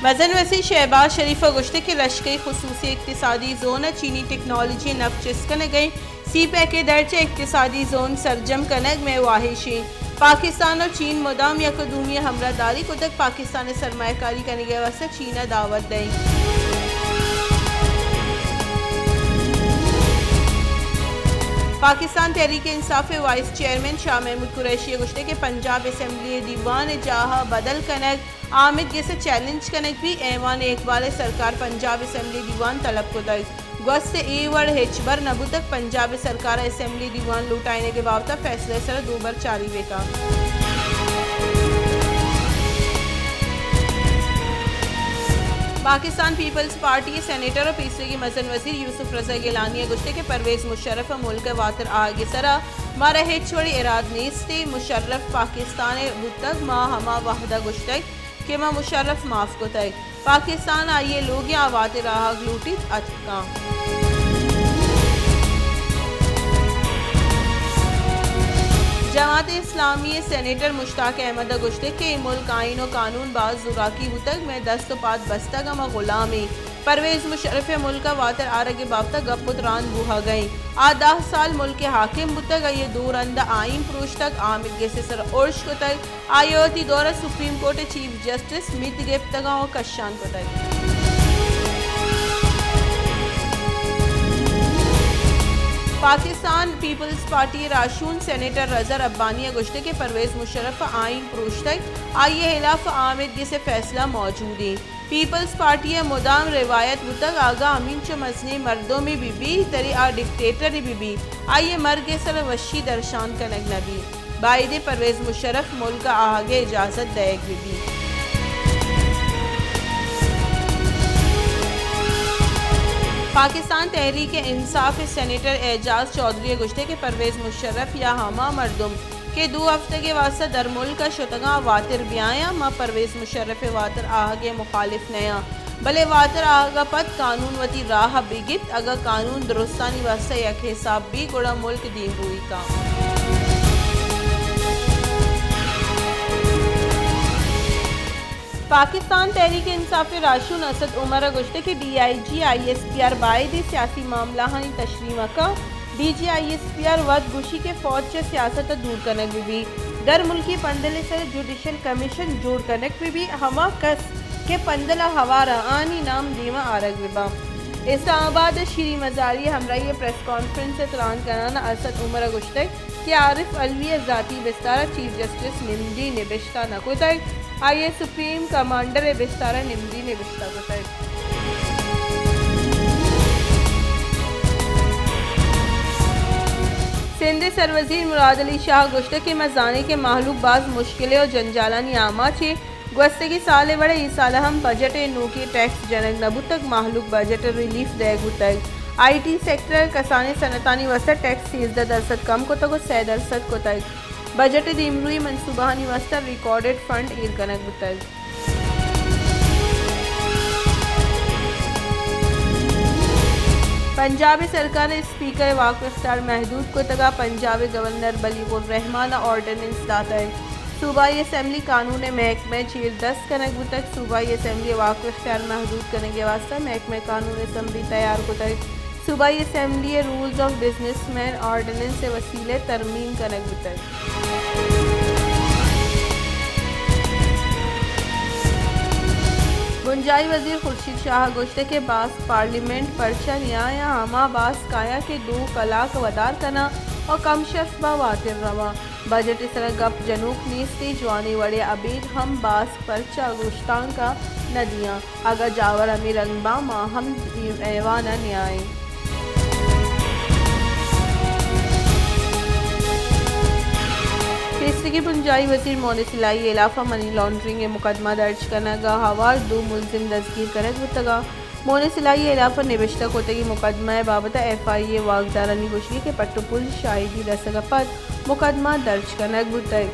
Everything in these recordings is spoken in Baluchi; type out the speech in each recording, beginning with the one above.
مزن وزیر شہباز شریف ءَ گوشتگ کہ لشکری خصوصی اقتصادی زون ءَ چینی ٹیکنالوجی ءِ نپ چست کنگ ءَ ایں، سی پیک ءِ درچ ءَ اقتصادی زون سرجم کنگ مئے واہش ایں۔ پاکستان ءُ چین مدام یک ءُ دومی ءِ ہمراہ داری کتگ، پاکستان ءِ سرمایہ کاری کنگ ءِ واستہ چین ءَ دعوت دئیں۔ پاکستان تحریک انصاف ءِ وائس چیئرمین شاہ محمود قریشی ءَ گوشتگ کہ پنجاب اسمبلی ءِ دیوان ءِ جاہ ءَ بدل کنگ، آمید گس ءَ چیلنج کنگ بیت، ایوان اقبال ءِ سرکار پنجاب اسمبلی دیوان طلب کتگ۔ گوست اے وڑ ہچبر نہ بوتگ، پنجاب ءِ سرکار ءَ اسمبلی دیوان لوٹائینگ ءِ بابت ءَ فیصلہ ءِ سرا دوبر چاری بہ کنت۔ پاکستان پیپلز پارٹی ءِ سینیٹر ءُ پیسریگیں مزن وزیر یوسف رضا گیلانی ءَ گوشتگ کہ پرویز مشرف ءِ ملک ءِ واتر آہگ ءِ سرا مارا ہچ وڑیں ارادہ نیست، مشرف پاکستان ءِ بوتگ، ما ہما وہد ءَ گوشتگ کہ ما مشرف معاف کتگ۔ پاکستان آئی ءِ لوگ ءَ، آ واتر آہگ لوٹیت اتک کنت۔ جماعت اسلامی ءِ سینیٹر مشتاق احمد ءَ گوشتگ کہ اے ملک آئین ءُ قانون باز زوراکی بوتگ، مئے دست ءُ پاد بستگ ءُ ما غلام ایں۔ پرویز مشرف ءِ ملک ءَ واتر آرگ ءِ بابت ءَ گپ ءُ تران بوہگ ءَ ایں۔ آ دہ سال ملک ءِ حاکم بوتگ، آئی ءَ دو رند ءَ آئین پروشتگ، آمید گس ءِ سرا ارش کتگ، آئی ءَ وتی دور ءَ سپریم کورٹ ءِ چیف جسٹس میت گپتگ ءُ کشان کتگ۔ پاکستان پیپلز پارٹی ءِ راہشون سینیٹر رضا ربانی ءَ گوشتگ کہ پرویز مشرف ءَ آئین پروشتگ، آئی ءِ ہلاف ءَ آمید گس ءِ فیصلہ موجود ایں۔ پیپلز پارٹی ءِ مدام روایت بوتگ، اگاں ہمینچو مزنیں مردمے بہ بیت، ترے آ ڈکٹیٹرے بہ بیت، آئی ءِ مرگ ءِ سر ءَ وشی درشان کنگ نہ بیت۔ بائدیں پرویز مشرف ملک ءَ آہگ ءِ اجازت دئیگ بہ بیت۔ پاکستان تحریک انصاف ءِ سینیٹر اعجاز چوہدری ءَ گوشتگ کہ پرویز مشرف یا ہما مردم کہ دو ہفتگ ءِ واستہ درملک ءَ شتگاں، واتر بیایاں، ما پرویز مشرف ءِ واتر آہگ ءِ مخالف نیاں، بلے واتر آہگ ءَ پد قانون وتی راہ ءَ بہ گیپت، اگاں قانون درستانی واستہ یک حساب بیت، گڑا ملک دیمروئی کنت۔ پاکستان تحریک انصاف ءِ راہشون اسد عمر ءَ گوشتگ کہ D I G, I S P R بائدیں سیاسی معاملہانی تشریح مہ کنت۔ D G I S P R وت گوشی کہ فوج چہ سیاست ءَ دور کنگ بہ بیت۔ درملکی پندل ءِ سر ءَ جوڈیشل کمیشن جوڑ کنگ بہ بیت، ہما کس کہ پندل ءَ ہوار انت، آہانی نام دیم ءَ آرگ بہ بنت۔ اسلام آباد ءَ شیریں مزاری ءِ ہمراہی ءَ پریس کانفرنس ءَ تران کنان ءَ اسد عمر ءَ گوشتگ کہ عارف علوی ءَ ذاتی بستار ءَ چیف جسٹس نمدی نبشتہ نہ کتگ، آئی ءَ سپریم کمانڈر ءِ بستار ءَ نمدی نبشتہ کتگ۔ سندھ ءِ سروزیر مراد علی شاہ ءَ گوشتگ کہ ما زانیں کہ مہلوک باز مشکلے ءُ جنجالانی آماچ ایں، گوستگیں سال ءِ وڑ ءَ اے سال ءَ ہم بجٹ ءَ نوکیں ٹیکس جنگ نہ بوتگ، مہلوک بجٹ ءَ ریلیف دئیگ بوتگ۔ آئی ٹی سیکٹر ءَ کسانیں صنعتانی واستہ ٹیکس سیزدہ درسد کم کتگ ءُ سئے درسد کتگ۔ بجٹ ءِ دیمروئی منصوبہانی واستہ ریکارڈڈ فنڈ ایر کنگ بوتگ۔ پنجاب ءِ سرکار ءَ اسپیکر ءِ واک ءُ اختیار محدود کتگ ءُ پنجاب ءِ گورنر بلیغ الرحمان ءَ آرڈیننس داتگ۔ صوبائی اسمبلی قانون ءِ محکمہ ءِ چیر دست کنگ بوتگ۔ صوبائی اسمبلی ءِ واک ءُ اختیار محدود کنگ ءِ واستہ محکمہ قانون اسمبلی تیار کتگ۔ صوبائی اسمبلی ءِ رولز آف بزنس مین آرڈیننس ءِ وسیلہ ءَ ترمیم کنگ بوتگ۔ بنجاہی وزیر خورشید شاہ ءَ گوشتگ کہ باسک پارلیمنٹ پرچا نیایاں، ہما باسک آیاں کہ دو کلاک ودار کناں ءُ کم شرف باں واتر رواں۔ بجٹ ءِ سرا گپ جنوک نیست، جوانیں وڑے ءَ ابید ہم باسک پرچا گوشتانک ءَ نہ دیاں۔ اگاں جاور ہمے رنگ باں، ما ہم ایوان ءَ نیائیں۔ پیسریگیں بنجاہی وزیر مونس الہی ءِ ہلاف ءَ منی لانڈرنگ ءِ مقدمہ درج کنگ ءَ ہوار دو ملزم دزگیر کنگ بوتگ ءُ مونس الہی ءِ ہلاف ءَ نبشتہ کتگیں مقدمہ ءِ بابت ءَ ایف آئی اے ءِ واکدارانی گوشگ کہ پٹ ءُ پول شاہدی رسگ ءَ پد مقدمہ درج کنگ بوتگ۔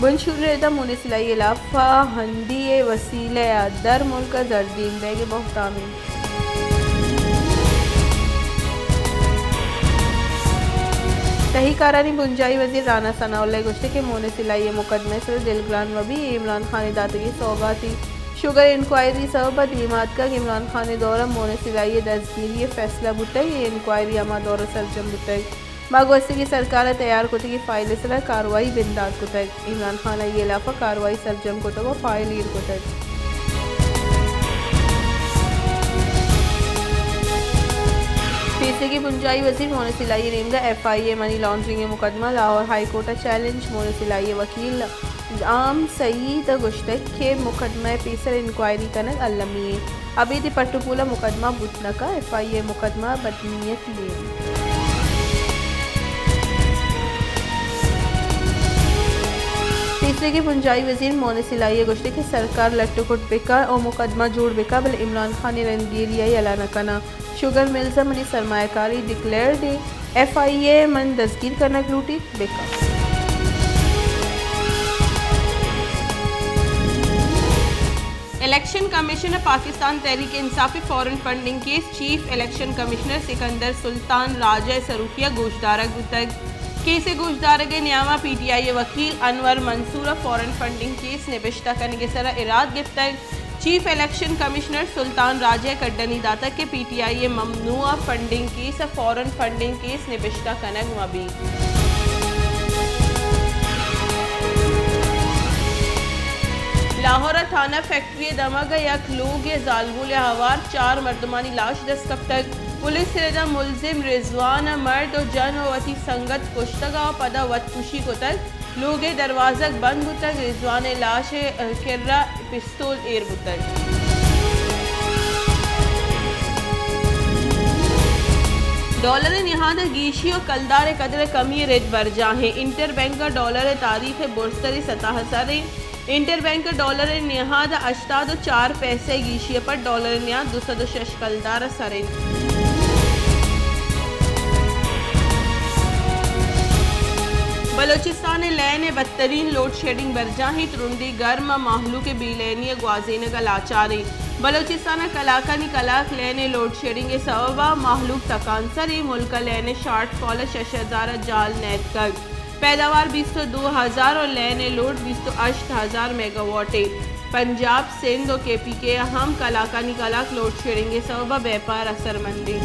بنشون رد ءَ مونس الہی ءِ ہلاف ءَ ہندی ءِ وسیلہ ءَ در ملک ءَ زردین دئیگ ءِ بہتام اِنت۔ تہی کارانی بنجاہی وزیر رانا ثناء اللہ ءَ گوشتگ کہ مونس الہی ءِ مقدمہ ءِ سر ءَ دلگران مہ بی، اے عمران خان ءِ داتگیں سوگاتے۔ شوگر انکوائری سبب ءَ دیم ءَ آتکگ، عمران خان ءِ دور ءَ مونس الہی ءِ دزگیری ءِ فیصلہ بوتگ، اے انکوائری ہما دور ءَ سرجم بوتگ، ما گوستگیں سرکار ءَ تیار کتگیں فائل ءِ سرا کاروائی بندات کتگ، عمران خان ءَ اے ہلاپ ءَ کاروائی سرجم کتگ ءُ فائل ایر کتگ۔ پیسریگیں بنجاہی وزیر مونس الہی ءِ نیمگ ءَ ایف آئی اے منی لانڈرنگ ءِ مقدمہ، لاہور ہائی کورٹ ءَ چیلنج، مونس الہی ءِ وکیل عام سعید ءَ گوشتگ کہ مقدمہ ءِ پیسر انکوائری کنگ المی ایں، ابید اے پٹ ءُ پول ءَ مقدمہ بوت نہ کنت، ایف آئی اے ءِ مقدمہ بدنیتی ایں۔ پیسریگیں بنجاہی وزیر مونس الہی ءَ گوشتگ کہ سرکار لٹ ءُ کٹ بہ کنت ءُ مقدمہ جوڑ بہ کنت، بلے عمران خان ءِ رندگیری ءَ یلہ نہ کناں۔ شوگر ملز ءَ منی سرمایہ کاری ڈکلیئرڈ ایں، ایف آئی اے من دزگیر کنگ لوٹیت، بہ کنت۔ الیکشن کمیشن ءَ پاکستان تحریک انصاف ءِ foreign funding case chief election commissioner Sikandar Sultan Raja ءِ سروکی ءَ گوشدارگ بوتگ۔ کیس ءِ گوشدارگ ءِ نیام ءَ پی ٹی آئی ءِ وکیل انور منصور ءَ فارن فنڈنگ کیس نبشتہ کنگ ءِ سرا ایراد گپتگ۔ Chief election commissioner Sultan Raja ءَ کڈنی داتگ کہ پی ٹی آئی ءِ ممنوعہ فنڈنگ کیس ءَ فارن فنڈنگ کیس نبشتہ کنگ مہ بیت۔ لاہور ءِ تھانہ فیکٹری ءِ دمگ ءَ یک لوگے ءِ زالبول ءَ ہوار چار مردمانی لاش دست کپتگ۔ پولیس ءِ رد ءَ ملزم رضوان ءَ مرد ءُ جن ءُ وتی سنگت کشتگ ءُ پدا وت کشی کتگ۔ لوگ ءِ دروازگ بند بوتگ، رضوان ءِ لاش ءِ کرا پستول ایر بوتگ۔ ڈالر ءِ نہاد ءَ گیشی ءُ کلدار ءِ قدر ءَ کمی ءِ رد برجاہ ایں۔ انٹر بینک ءَ ڈالر ءِ تاریخ ءِ برزتریں سطح ءَ سر ایں۔ انٹر بینک ءَ ڈالر ءِ نہاد ءَ ہشتاد ءُ چار پیسہ ءِ گیشی ءَ پد ڈالر ءِ نہاد دو سد ءُ شش کلدار ءَ سر اِنت۔ بلوچستان ءِ لین ءِ بدترین لوڈ شیڈنگ برجاہ ایں، ترندیں گرم ءَ مہلوک ءِ بے لینی ءَ گوازینگ ءَ لاچار ایں۔ بلوچستان ءَ کلاکانی کلاک لین ءِ لوڈ شیڈنگ ءِ سوب ءَ مہلوک تکانسر ایں، ملک ءَ لین ءِ شارٹ فال ءَ شش ہزار ءَ جہل نیتکگ۔ پیداوار بیست ءُ دو ہزار ءُ لین ءِ لوڈ بیست ءُ ہشت ہزار میگا واٹ ایں۔ پنجاب، سندھ ءُ کے پی کے ءَ ہم کلاکانی کلاک لوڈ شیڈنگ ءِ سوب ءَ بیپار اثرمند ایں۔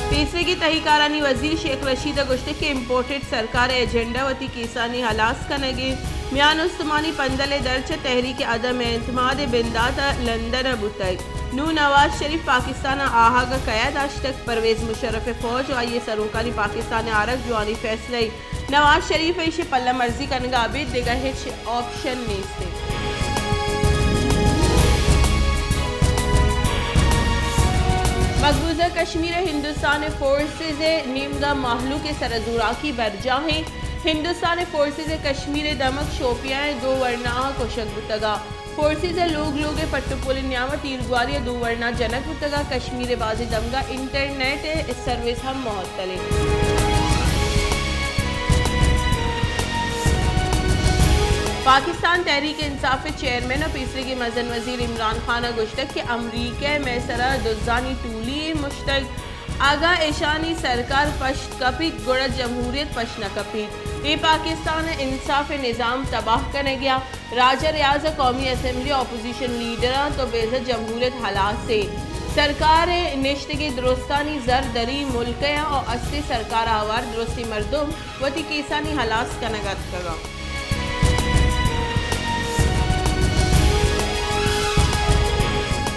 پیسریگیں تہی کارانی وزیر شیخ رشید ءَ گوشتگ کہ امپورٹڈ سرکار ءِ ایجنڈا وتی کیسانی ہلاس کنگ ایں۔ میان استمانی پندل ءِ درچ ءَ تحریک عدم اعتماد ءِ بندات ءَ لندن ءَ بوتگ۔ نوں نواز شریف پاکستان ءَ آہگ ءَ کئے داشتگ؟ پرویز مشرف ءِ فوج ءُ آئی ءِ سروکانی پاکستان ءَ آرگ جوانیں فیصلہ ایں۔ نواز شریف ءَ ایشی ءِ پلہ مرزی کنگ ءَ ابید دگہ ہچ آپشن نیست اِنت۔ مقبوضہ کشمیر ءَ ہندوستان ءِ فورسز ءِ نیمگ ءَ مہلوک ءِ سر ءَ زوراکی برجاہ ایں۔ ہندوستان ءِ فورسز ءِ کشمیر ءِ دمگ شوپیاں ءِ دو ورناہاں کشگ بوتگ ءُ فورسز ءِ لوگ لوگ ءِ پٹ ءُ پول ءِ نیام ءَ تیرگواری ءَ دو ورنا جنگ بوتگ ءُ کشمیر ءِ بازیں دمگاں انٹرنیٹ ءِ سروس ہم معطل اِنت۔ پاکستان تحریک انصاف ءِ چیئرمین ءُ پیسریگیں مزن وزیر عمران خان ءَ گوشتگ کہ امریکہ ءَ مئے سرا دزانی ٹولی یے مشتگ، اگاں اشانی سرکار پشت کپیت، گڑا جمہوریت پشت نہ کپیت۔ اے پاکستان ءِ انصاف ءِ نظام تباہ کنگ ءَ۔ راجہ ریاض ءَ قومی اسمبلی ءِ اپوزیشن لیڈراں تو بزاں جمہوریت ہلاس ایں۔ سرکار ءِ نشتگیں درستانی زر دری ملک ءَ ءُ استیں سرکار ءَ ہوار درستیں مردم وتی کیسانی ہلاس کنگ ءَ اتکگ اَنت۔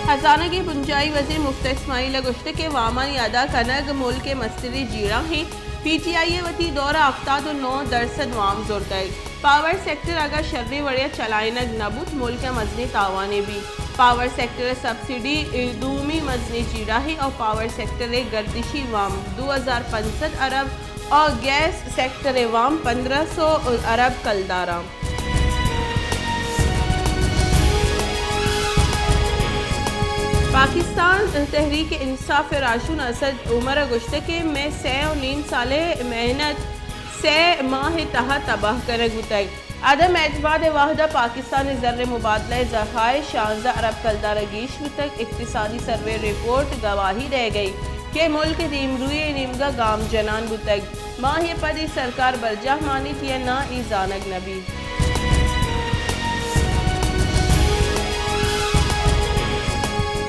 ہزانگ ءِ بنجاہی وزیر مفتی اسماعیل ءَ گوشتگ کہ وامانی ادا کنگ ملک ءِ مستریں جیڑہ ایں۔ پی ٹی آئی ءَ وتی دور ءَ ہفتاد ءُ نو درسد وام زرتگ۔ پاور سیکٹر اگاں شریں وڑے ءَ چلائینگ نہ بوت، ملک ءَ مزنیں تاوانے بیت۔ پاور سیکٹر ءِ سبسڈی دومی مزنیں جیڑہ ایں ءُ پاور سیکٹر ءِ گردشی وام دو ہزار پنچ سد ارب ءُ گیس سیکٹر ءِ وام پندرہ سو ارب کلدار اَنت۔ پاکستان تحریک انصاف ءِ راہشون اسد عمر ءَ گوشتگ کہ مئے سئے ءُ نیم سال ءِ محنت سئے ماہ ءِ تہا تباہ کنگ بوتگ۔ عدم اعتماد ءِ وہد ءَ پاکستان ءِ زر ءِ مبادلہ ءِ ذخائر شانزدہ ارب کلدار ءَ گیش بوتگ۔ اقتصادی سروے رپورٹ گواہی دئیگ ءَ ایں کہ ملک دیمروئی ءِ نیمگ ءَ گام جنان بوتگ۔ ماہے پد اے سرکار برجاہ مانیت یا ناں، اے زانگ نہ بیت۔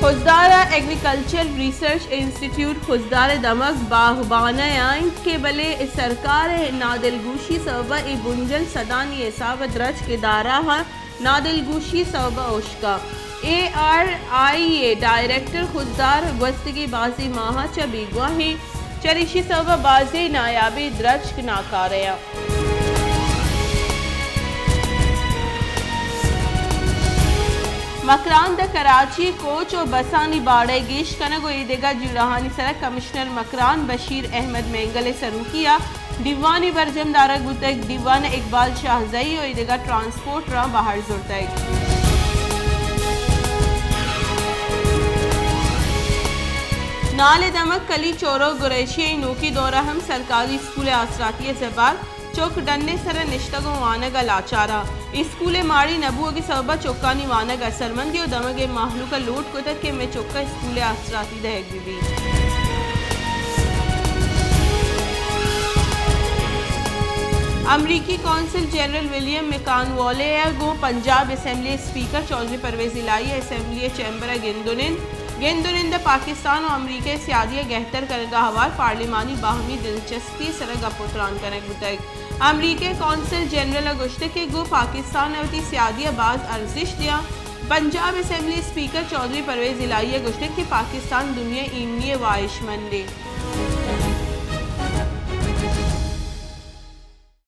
خضدار ءَ ایگریکلچر ریسرچ انسٹیٹیوٹ خضدار ءِ دمگ باغبانہ ءَ انت کہ بلے سرکار ءِ نادلگوشی سبب ءَ اے بنجل سدانی حساب ءَ درچک ادارہ ءَ نادلگوشی سبب ءَ ہشکا۔ اے آر آئی ءِ ڈائریکٹر خضدار گوستگیں بازیں ماہ ءَ چہ بیگواہ ایں، چریشی سبب ءَ بازیں نایابیں درچک ناکارہ آں۔ مکران داں کراچی ءِ کوچ ءُ بسانی باڑہ ءِ گیش کنگ ءُ اے دگہ جیڑہانی سرا کمشنر مکران بشیر احمد مینگل ءِ سروکی ءَ دیوانے برجم دارگ بوتگ۔ دیوان ءَ اقبال شاہزئی ءُ اے دگہ ٹرانسپورٹراں بہر زرتگ۔ نال ءِ دمگ کلی چورو گریشی ءِ نوکیں دور ءَ ہم سرکاری اسکول ءِ آسراتی ءَ زبہر، چک ڈن ءِ سر ءَ نشتگ ءُ وانگ ءَ لاچار آں۔ اسکول ءِ ماڑی نہ بوگ ءِ سبب ءَ چکانی وانگ اثرمندی ءُ دمگ ءِ مہلوک ءَ لوٹ کتگ کہ مئے چک ءَ اسکول ءِ آسراتی دئیگ بہ بیت۔ امریکی قونصل جنرل ولیم مکانوالے ءَ گوں پنجاب اسمبلی ءِ اسپیکر چوہدری پرویز الہی ءَ اسمبلی ءِ چیمبر ءَ گند ءُ نند، گند ءُ نند ءَ پاکستان ءُ امریکہ ءِ سیادی ءِ گہتر کنگ ءِ ہوار پارلیمانی باہمی دلچسپی ءِ سرا گپ ءُ تران کنگ بوتگ۔ امریکہ ءِ قونصل جنرل ءَ گوشتگ کہ گوں پاکستان ءَ وتی سیادی ءَ باز ارزشت دیاں۔ پنجاب اسمبلی اسپیکر چوہدری پرویز الہی ءَ گوشتگ کہ پاکستان دنیا ءِ ایمنی ءِ واہشمندے۔